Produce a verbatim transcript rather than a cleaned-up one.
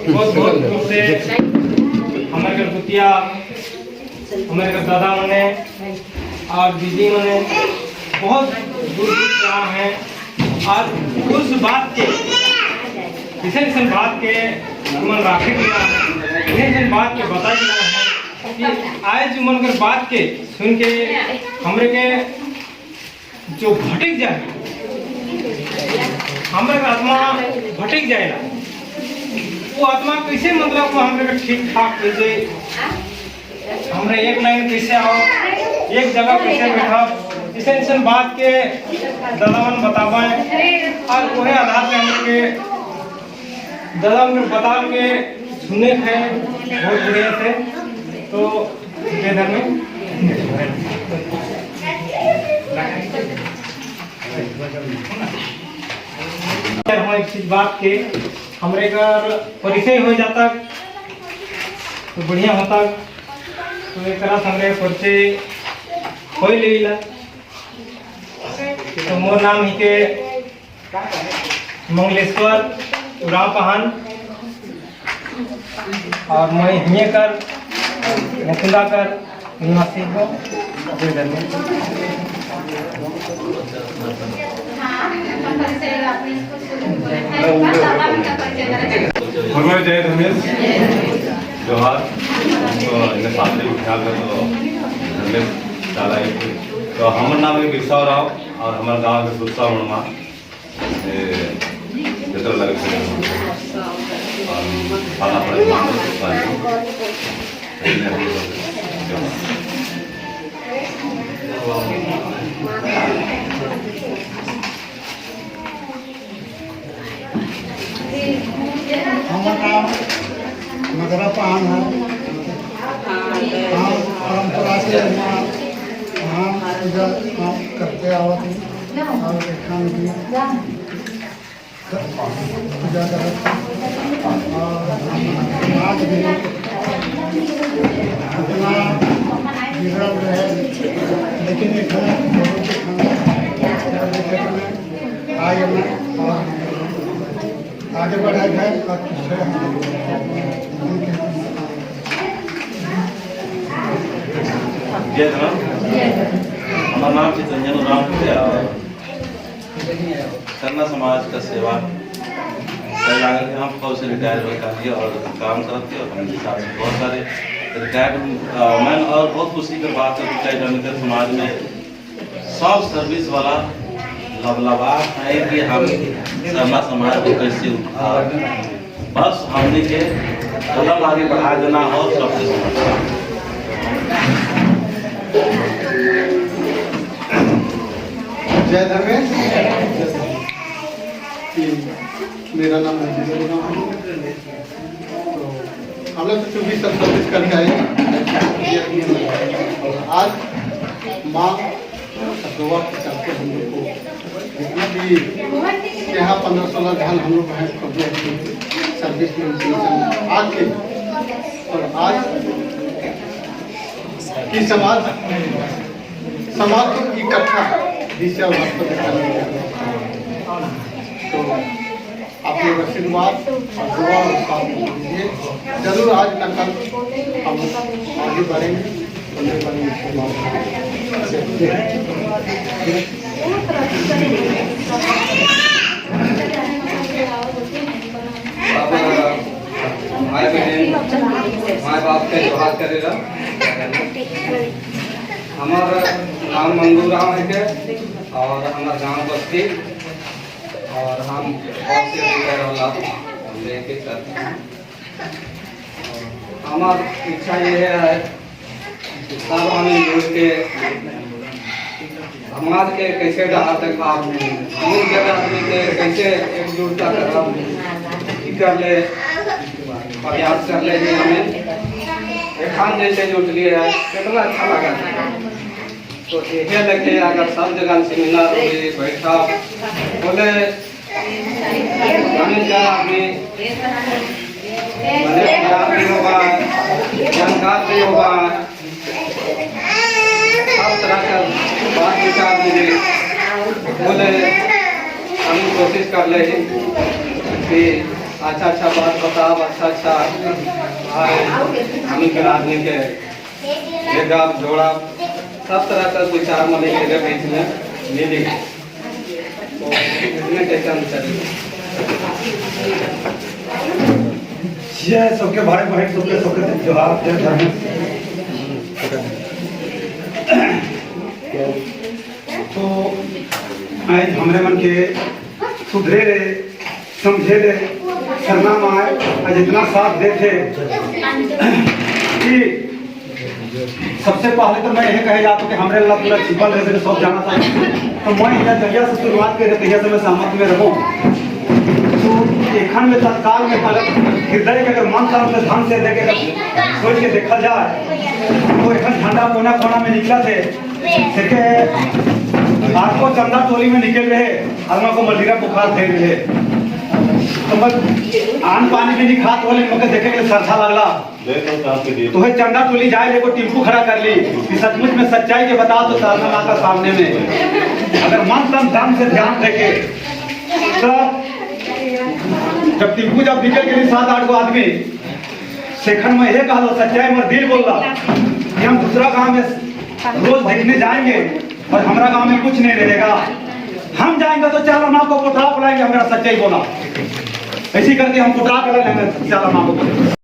बहुत बहुत दूर से हमर घर कुतिया, हमर घर दादा मने और दीदी मने बहुत दूर दूर से आए हैं। आज उस बात के, इसन इसन बात के मन राखे के लिए, इसन इसन बात के बता दिया है कि आज मन कर बात के सुन के हमरे के जो भटक जाए, हमरे आत्मा भटक जाएला, वो आत्मा कैसे, मतलब, वो हमरे के ठीक ठाक हो जाए, हमरे एक लाइन कैसे आओ, एक जगह कैसे बैठा, इसन इसन बात के दादा मन बतावे, और वही आधार से हमरे के दादा हमरे बतावे के सुने थे बहुत बढ़िया से। तो जय धर्मेश। यार, हाँ, एक चीज बात के, हमरे कर परिचय हो जाता, तो बढ़िया होता। तो एक तरह से हमरे परिचय हो लेला। तो मोर नाम हिके मंगलेश्वर उराँव पहान। और मैं हिये कर, मुकुंदा कर निवासी हूँ। जय धर्मेश। हमारे जय धर्मेश, जोहार। तो इन्हें साथ में उठा कर तो धर्मेश दादा ही। तो हमार नाम है बिरसा उराँव और हमार गाँव है सुरसा मुड़मा। ए, जतरा लगे से हम खाना पड़े, मांगो तो खाएंगे। हमार नाम नगरा पहान है। हम परंपरा से हम, हम पूजा हम करते आवत हैं और एखन भी पूजा करत हैं। और समाज भी इतना बिगड़ल रहे, लेकिन एखन बहुत एखन आगे बढ़ाई जाए और कुछ है। जय धर्म। हमार नाम चितरंजन उराँव है। सरना समाज का सेवा करे लागल है। हम फौज से रिटायर होकर आए और काम करत है और हमरे साथ में बहुत सारे रिटायर्ड, अ, मैन और बहुत खुशी कर बात है कि कई समाज में सब सर्विस वाला लबलबा है कि हम सरना समाज को कैसे उद्धार, बस हमनी के कदम आगे बढ़ा देना हो सबसे समझ। जय धर्मेश। मेरा नाम रंजीत उराँव है। तो हम लोग तो चूंकि सब सर्विस करके आए हैं, आज माँ सतोवा के चलते हम लोग को जितना भी यहाँ पन्द्रह सोलह घन हम लोग हैं, कब्जे हैं, सर्विस में उनके संग आके और आज की समाज, समाज को इकट्ठा दिशा वास्तव में करने के लिए। तो आप लोग आशीर्वाद और दुआ और साथ दीजिए। जरूर आज ना कल हम आगे बढ़ेंगे, बड़े बड़े मुश्किल। अब माय बहन, माय बाप के जोहार करेला। हमार नाम मंगू राम है के और हमार गांव बस्ती और हम बहुत से रिटायर वाला हम लेके चलते हैं। हमार इच्छा ये है, सब हम मिल के समाज के कैसे डहार तक आप, मिल के आदमी के कैसे एकजुटता करब, इकर ले प्रयास कर ले हमें। एखान जैसे जुटली है, कितना अच्छा लगा। तो यह लेके अगर सब जगह सेमिनार होई, बैठा बोले, हमें क्या आदमी, मने ज्ञान भी होगा, जानकार भी होगा, सब तरह का बात विचार भी बोले, हम कोशिश कर ले कि अच्छा अच्छा बात बताब, अच्छा अच्छा भाई, हमनी के आदमी के जगाब जोड़ाब, सब तरह का विचार मने के बीच में मिली। तो इसमें कैसे हम चलेंगे? जय सबके भाई बहन, सबके सबके जोहार, जय धर्म। तो आज हमरे मन के सुधरे ले, समझे ले, सरना माय आज इतना साथ देथे कि सबसे पहले तो मैं यह कहे जात हूँ कि हमरे ला पूरा छिपल रहे, सब जाना था। तो मैं यह जगह से शुरुआत करे, तहिया से मैं सहमत में रहूँ। तो एखन में तत्काल में अगर हृदय के अगर मन तन से धन से देके अगर सोच के देखा जाए, तो एखन झंडा कोना कोना में निकला थे, सेके आर को चंदा टोली में निकल रहे, अर मा को मलेरिया बुखार धइर रहे। तो बस अन्न पानी भी नहीं खात होले, मगर देखे के सरधा लगला। तो है चंदा टोली जाए, एगो टेम्पू खड़ा कर ली कि सचमुच में सच्चाई के बताओ तो सरना माँ का सामने में। अगर मन तन धन से ध्यान देके, तो जब टेम्पू जब निकल के सात आठ गो आदमी, सेखन में यह कहलो, सच्चाई मोर दिल बोलला कि हम दूसरा गांव में रोज देखने जाएंगे और हमारा गांव में कुछ नहीं रहेगा। हम जाएंगे तो चाला माँ को कोठा बुलाएंगे, हमारा सच्चाई बोला। ऐसी करके हम कोठा बुला लेंगे, चाला माँ को बोले।